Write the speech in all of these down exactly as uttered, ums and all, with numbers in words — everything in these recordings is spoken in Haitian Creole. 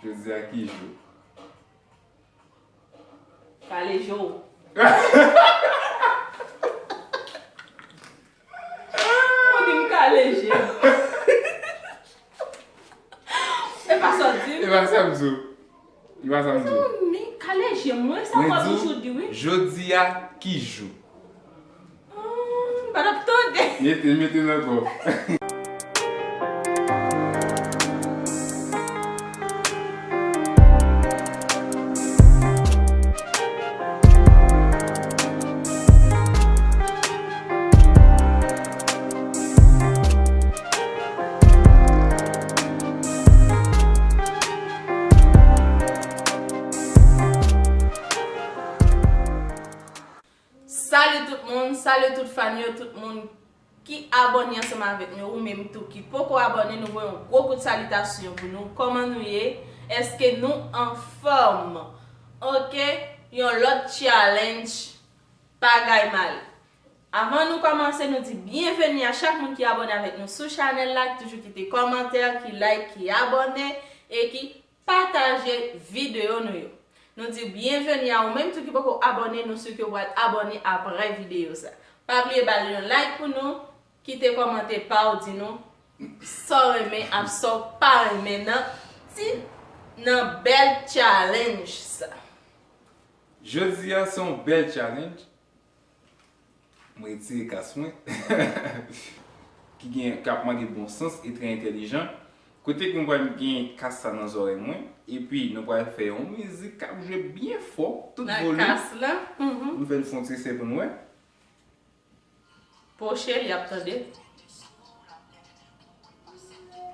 Jodi a ki jou? Kale je w. Ou di m kale je m. E pa sa w di m. E pa sa m di w. E pa sa m di w. Kale je m, mwen sa w ap bouch ou di wi. Jodi a ki jou? M pa t ap tande. Mete, mete nan kò. Salut tout moun, salut tout fan yo, tout moun ki abòne ansanm avèk nou, ou menm tou ki poko abòne, nou voye yon gwo kout salitasyon pou nou. Kòman nou ye? Èske nou anfòm? Ok, yon lòt challenge, bagay mal. Avan nou kòmanse, nou di byenveni a chak moun ki abòne avèk nou sou chanèl la, ki toujou kite kòmantè, ki like, ki abòne e ki pataje videyo nou yo. Nou di byenveni a ou menm tou ki poko abòne, nou si ke w pral abòne aprè videyo sa. Pa bliye ba l yon like pou nou, kite kòmantè pa w, di nou sa w renmen ak sa w pa renmen nan ti, nan bèl challenge sa. Jodi a se yon bèl challenge. Mwen retire kas mwen ki gen, k ap mande bon sans e trè entèlijan. Kote ke mwen pral gen kas sa nan zòrèy mwen, epi nou pral fè yon mizik k ap jwe byen fò, tout volim. Nan kas la. Mhm. Nou fè l fè yon ti esè pou nou wè. Poche li ap tande.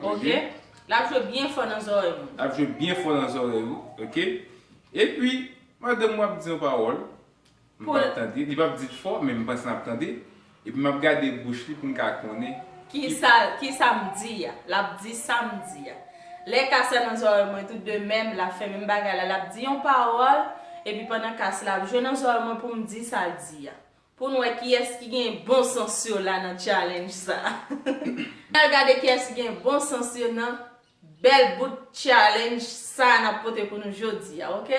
Ok. L ap jwe byen fò nan zòrèy mwen. L ap jwe byen fò nan zòrèy ou, ok? Epi, madanm mwen ap di yon pawòl. M p ap tande. Li p ap di l fò, men m panse m ap tande. Epi m ap gade bouch li pou m ka konnen. Kisa, kisa m di a? L ap di sa m di a. Lè kas la nan zòrèy mwen, tout de menm, l ap fè menm bagay la. L ap di yon pawòl, epi pandan kas la ap jwe nan zòrèy mwen pou m di sa l di a. Pou n wè kiyès ki gen bon sans yo la nan challenge sa. N al gade kiyès ki gen bon sans yo nan bèl bout challenge sa n ap pote pou nou jodi a, ok?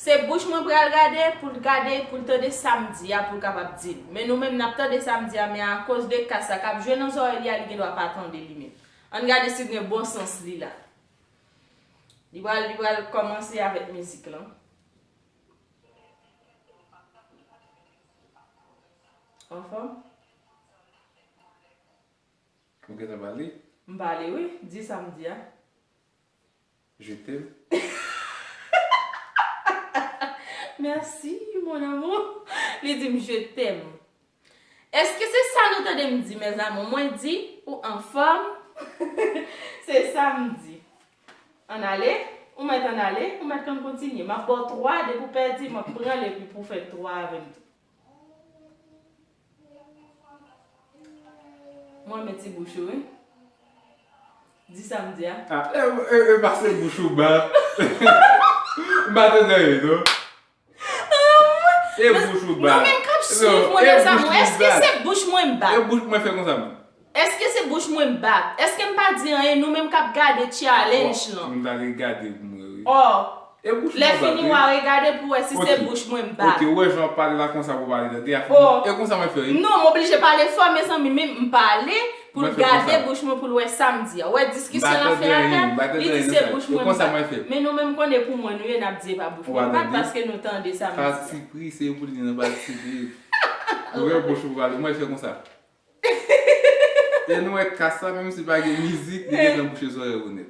Se bouch mwen pral gade, pou l gade, pou l tande sa m di a, pou l kapab di l. Men nou menm, n ap tande sa m di a, men akoz de kas la k ap jwe nan zòrèy li a, li gendwa pa tande li menm. Ann gade si l gen bon sans li la. Li pral, li pral kòmanse avèk mizik lan. Anfòm? Ou gentan pale? M pale wi, di sa m di a. Je t'aime. Merci, mon amour. Li di m je t'aime. Èske se sa nou tande m di, mes amours? Mwen di, ou anfòm? Se sa m di. Ann ale, ou mèt ann ale, ou mèt konn kontinye. M ap ba w twa, depi w pèdi, m ap pran l epi pou w fè twa avè m tou. Mwen renmen ti bouch ou wi. Di sa m di a. Ah, e, e, e pa se bouch ou bat. M pa tande anyen non. E bouch ou bat. Nou menm k ap swiv mwen, mes amours, èske se bouch mwen m bat? E bouch mwen fè konsa mwen. Èske se bouch mwen m bat? Èske m pa di anyen? Nou menm k ap gade challenge lan. M ta regade pou mwen wi. Oh. Lè fini w a regade pou w wè si se bouch mwen m bat. Ok, ou wè jan w ap pale la konsa pou w pale tande a. Oh. E konsa mwen fè wi. Non, m oblije pale fò, mezanmi, men m pale pou l gade bouch mwen pou l wè sa m di a. Ou wè diskisyon lan fè atè, li di se bouch mwen m bat. Men nou menm konnen pou mwen nou ye, n ap di e pa bouch mwen m bat paske nou tande sa m di a. Pati pri, se yo pou li nan pati pri. Ou wè bouch ou pale, mwen fè konsa. E nou wè kas la, menm si pa gen mizik, li gentan bouche zòrèy ou nèt.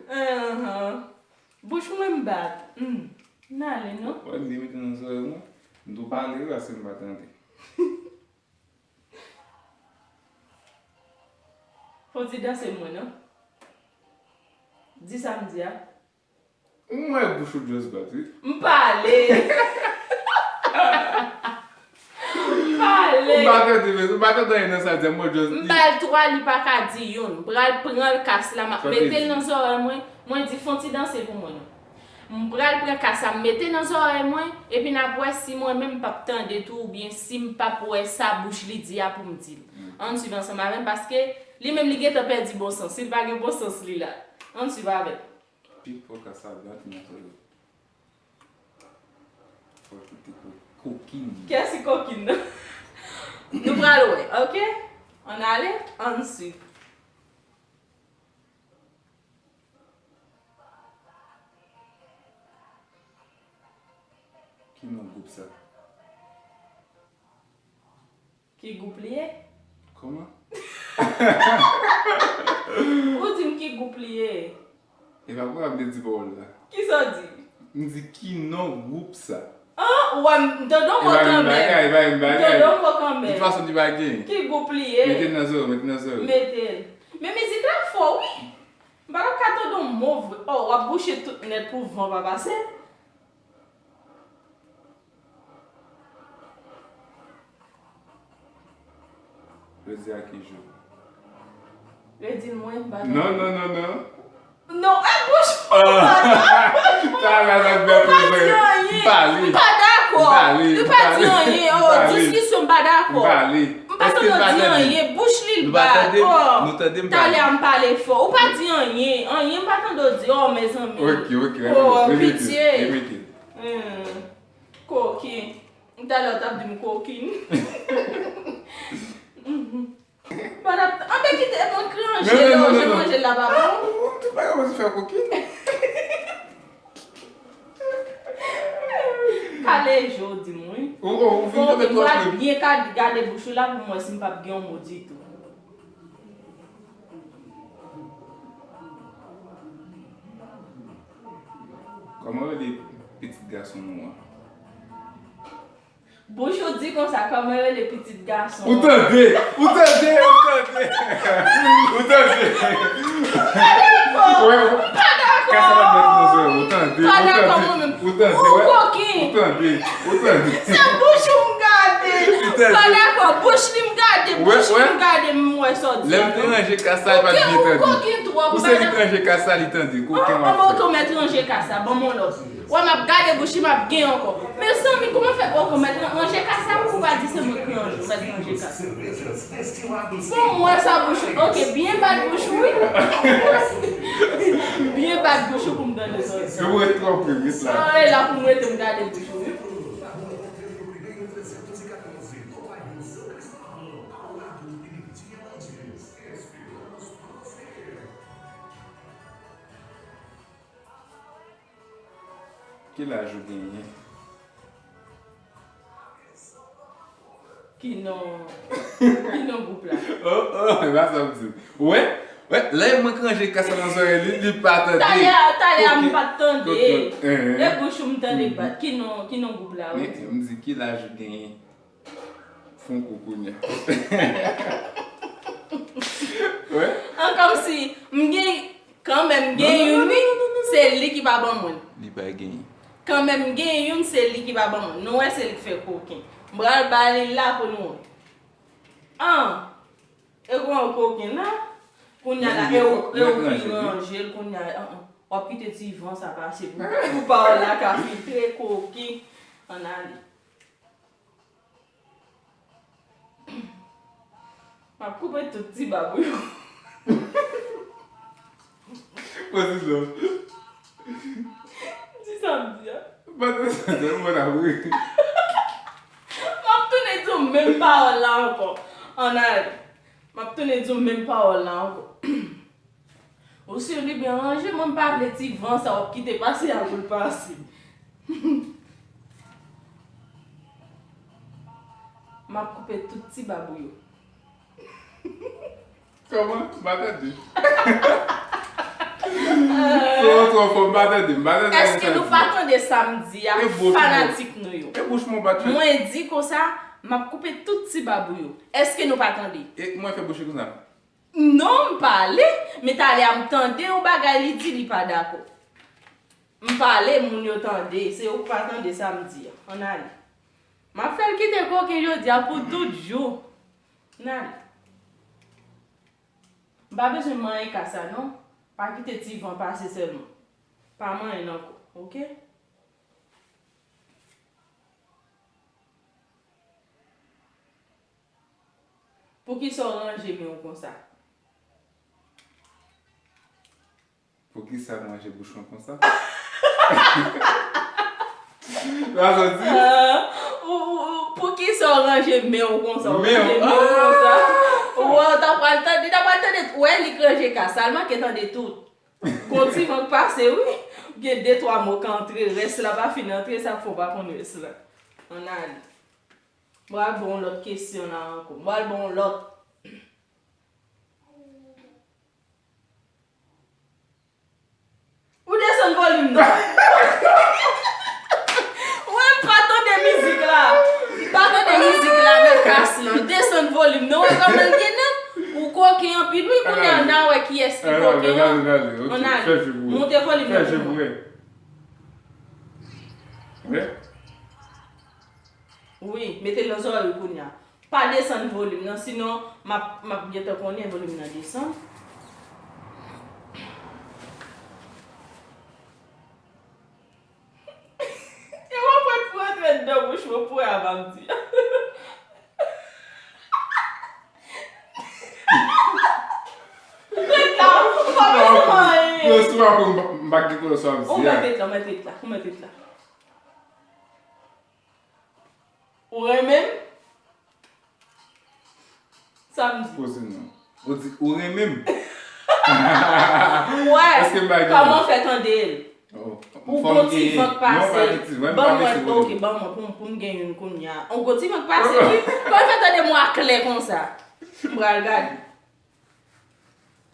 Bouch mwen m bat. Hmm. N ale non. Wè, li mete nan zòrèy mwen. M tou pale wi, paske m pa tande. Fò w ti danse mwen non. Di sa m di a. M wè bouch ou just bat wi. M pale. M pale. M pa tande, m pa tande anyen nan sa di a, mwen just. M ba l twa, li pa ka di youn. M pral pran l kas la, m ap mete l nan zòrèy mwen. Mwen di fon ti danse pou mwen non. M pral pran kas la, m mete nan zòrèy mwen, epi n ap wè si mwen menm m p ap tande tou oubyen si m p ap wè sa bouch li di a pou m di l. Ann swiv ansanm avè m paske li menm li gentan pèdi bon sans. Si l pa gen bon sans li la. Ann swiv avè m. Pi fò ka sa byen antre nan sòl. Fò kite ko- kokin. Kiyès ki kokin nan? Nou pral wè, ok? Ann ale, ann swiv. Ki non gwoup sa? Ki gwoup li ye? Kòman? Ou di m ki gwoup li ye? E pa pou ap de di pawòl la. Kisa w di? M di ki non gwoup sa? Ah, ou wè m tande yon mo kanmenm. M tande yon mo kanmenm. De tout fason li pa gen. Ki gwoup li ye? Mete l nan zò, mete l nan zò. Mete l. Men mizik la fò wi. M pa t ap ka tande yon mo vre. Oh, w ap bouche tout nèt pou van pa pase. Jodi a ki jou? Redi l mwen, m pa tande. Non, non, non, non. Non, e bouch ou pa dakò. Talè a m ap byen poze. Ou pa di anyen. M pa dakò. Ou pa di anyen. Oh, diskisyon, m pa dakò. M pa tande w di anyen. Bouch li l bat. Oh, talè a m pale fò. Ou pa di anyen. Anyen m pa tande w di. Oh, mezanmi. Ok, ok. Oh, pitye. Koke. Talè w t ap di m kokin. Pandan anben kite mwen kranje lè w je manje la pa bon. Ou tout bagay mwen fè kokin. Kale je w di m wi. Ou ou vin tonbe twò pre. Mwen byen ka gade bouch ou la pou mwen si m p ap gen yon mo ditou. Kòman w rele pitit gason nou an? Bouch ou di konsa kòman yo rele pitit gason an. Ou tande! Ou tande! Ou tande! Ou tande! Ou pa dakò! Ou pa dakò! Kasa pa mèt nan zòrèy ou tande! Ou tande! Ou tande! Ou kokin! Ou tande! Ou tande! Se bouch ou m gade! Ou pa dakò! Bouch li m gade! Bouch li m gade m wè sa w di a. Lè m te ranje kasa li pa t byen tande. Ou kokin twòp! Pou se li t ranje kasa li tande. Kokin w ap fè. Anben ou tou mèt ranje kasa. Ban m yon lòt. Wè m ap gade bouch li m ap gen ankò. Mezanmi kòman fè poko mèt ranje kasa wi pou pa di se mwen ki ranje ou mèt ranje kasa. Bon m wè sa bouch ou ok byen bat bouch ou wi. Byen bat bouch ou pou m tande sa. Se ou ret twò pre ret la. Sa e la pou m rete m gade bouch ou wi. Ki laj ou genyen? Ki non ki non gwoup la? Oh oh, e pa sa m di. Ou wè? Wè, lè mwen k ranje kasa nan zòrèy li, li pa tande. Talè a, talè a m pa t tande. E bouch ou m tande k bat. Ki non ki non gwoup la ou di? M di ki laj ou genyen? Fon kou kounye a. An kòmsi m gen kanmenm m gen youn wi. Se li ki pa ban mwen l. Li pa genyen. Kanmenm m gen youn se li ki pa ban mwen l. Nou wè se li k fè koken. M pral ba li l la pou nou wè. An! E kòman w koken la? Kounye a la e w e w ki ranje l kounye a an an. W ap kite ti van sa pase pou pou pawòl la ka filtre koken. Ann ale. M ap koupe tout ti bab ou yo. Pran ti dlo. Di sa m di a. Pran ti dlo, mwen ap ri. M ap tounen di w menm pawòl la ankò. Ann ale. M ap tounen di w menm pawòl la ankò. Ou si li byen ranje, mwen m pa vle ti van sa w ap kite pase a pou l pase. M ap koupe tout ti bab ou yo. Kòman? M pa tande. Son an twò fò, m pa tande, m pa tande. Èske nou pa tande sa m di a, fanatik nou yo? E bouch mwen w pa t fè. Mwen di konsa, m ap koupe tout ti bab ou yo. Èske nou pa tande? E mwen fè bouch ou konsa? Non, m pale, men talè a m tande yon bagay li di li pa dakò. M pale, moun yo tande, se ou k pa tande sa m di a. Ann ale. M ap fè l kite koken jodi a pou tout jou. Ann ale. M pa bezwen manyen kasa non. Pa kite ti van pase sèlman. Pa manyen l ankò, oke? Poukisa w ranje men w konsa? Poukisa w ranje bouch mwen konsa? Sa soti? Ah, ou, ou, ou, poukisa w ranje men w konsa? Ou ranje men w konsa? Ou wè, w ta pral tande, li ta pral tande, ou wè, li k ranje ka, sa l manke tande tout. Gon ti van k pase, wi. Gen de twa mo k antre, rès la pa fin antre, sa k fè w pa konn rès la. Ann ale. M pral ba w yon lòt kesyon la ankò. M pral ba w yon lòt. Ou desann volim nan. Ou wè m pa tande mizik la. M pa tande mizik la nan kas lan. Desann volim nan. Ou wè kòman l gen nan? Ou koken anpil. Wi, kounye a n a wè kiyès ki koken an. Ann ale. Monte volim nan pou mwen. Wi, mete l nan zòrèy ou kounye a. Pa desann volim nan, sinon m ap, m ap gentan konnen volim nan desann. E w ap wè pou rantre anndan bouch mwen pou wè a m ap di. Ret la, ou pa bezwen anyen. Yo, si w ap, m pa gen konnen sa w ap di a. Ou mèt ret la, ou mèt ret la, ou mèt ret la. Ou renmen m? Sa m di? Poze non. Ou di, ou renmen m? Ou wè kòman w fè tande l? Ou gon ti van k pase. Ban mwen, ok, ban mwen, pou m, pou m gen youn kounye a. Ou gon ti van k pase, wi. Kòman w fè tande m a klè konsa? M pral gade.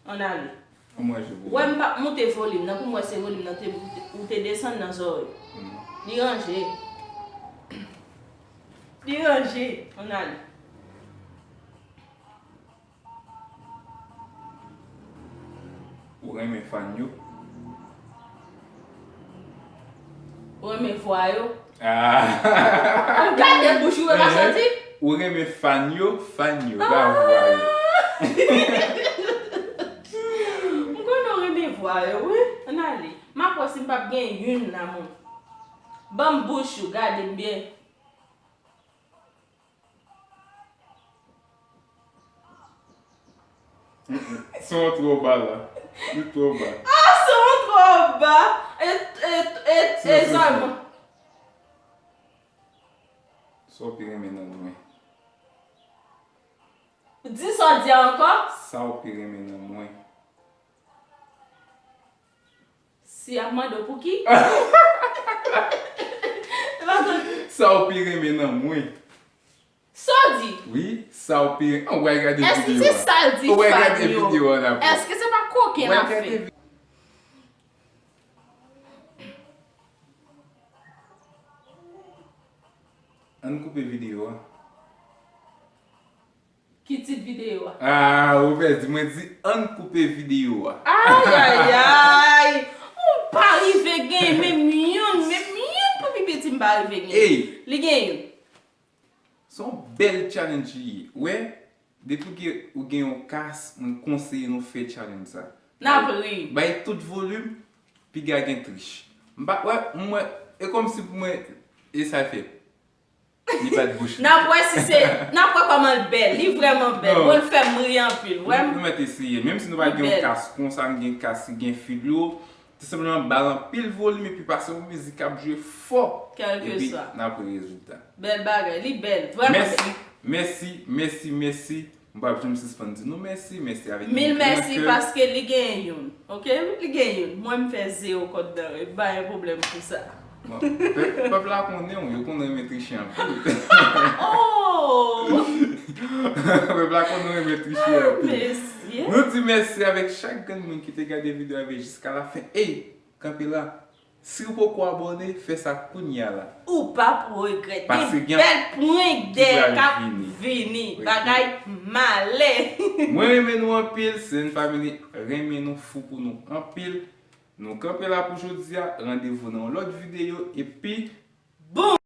Ann ale. Ann manje pou ou. Wè m p ap moute volim nan pou m wè se volim nan te, ou te desann nan zòrèy. Li ranje. Li ranje. Ann ale. Ou renmen fan yo? Ou renmen vwa yo? Ah. Ou gade bouch ou, e pa santi? Ou renmen fan yo, fan yo, pa vwa yo. M konnen ou renmen vwa yo, wi. Ann ale. M ap wè si m p ap gen youn nan moun. Ban m bouch ou, gade m byen. Son an twò ba la. Li twò ba. Ah, son an twò ba. E, e, e, e zòy mwen. Sa w pi renmen nan mwen? Di sa w di a ankò. Sa w pi renmen nan mwen? Si y ap mande w pou ki? Sa w pi renmen nan mwen? Sa w di? Wi, sa w pi renmen. An, w pral gade videyo a. Èske se sa l di fan yo? Èske se pa koken l ap fè? Ann koupe videyo a. Ki tit videyo a? Ah, ou pèdi. Mwen di, ann koupe videyo a. Ayayay! M pa rive gen menm youn, menm youn pou pi piti m pa rive gen. Ey! Li gen youn. Se yon bèl challenge li ye. Ou wè, depi w gen, ou gen yon kas, mwen konseye nou fè challenge sa. N ap ri. Bay tout volim, piga gen trich. M pa, wè, mwen, e kòmsi pou mwen, e sa fè. Li bat bouch li. N ap wè si se, n ap wè kòman l bèl. Li vrèman bèl. Bon, l fè m ri anpil. Wè m. Nou mèt eseye. Menm si nou pa gen yon kas konsa, n gen kas ki gen filo, tou senpleman ba l anpil volim epi pase yon mizik k ap jwe fò. Epi n ap wè rezilta. Bèl bagay. Li bèl. Vrèman bèl. Mèsi, mèsi, mèsi, mèsi. M p ap janm sispann di nou mèsi, mèsi avèk yon gran kè. Mil mèsi paske li genyen youn. Oke, wi, li genyen youn. Mwen, m fè zewo kòd nan, e pa yon pwoblèm pou sa. Bon, pèp, pèp la konnen w, yo konn renmen triche anpil. Oh! Pèp la konnen w renmen triche anpil. Oh, mesye. Nou di mèsi avèk chak grenn moun ki te gade videyo a rive jiska lafen. Ey, kanpe la. Si w poko abòne, fè sa kounye a la. Ou p ap regrèt. Gen bèl prank dèyè k ap vini. Bagay malè. Mwen renmen nou anpil, Selenn Family renmen nou, fou pou nou anpil. Nou kanpe la pou jodi a, randevou nan yon lòt videyo, epi bon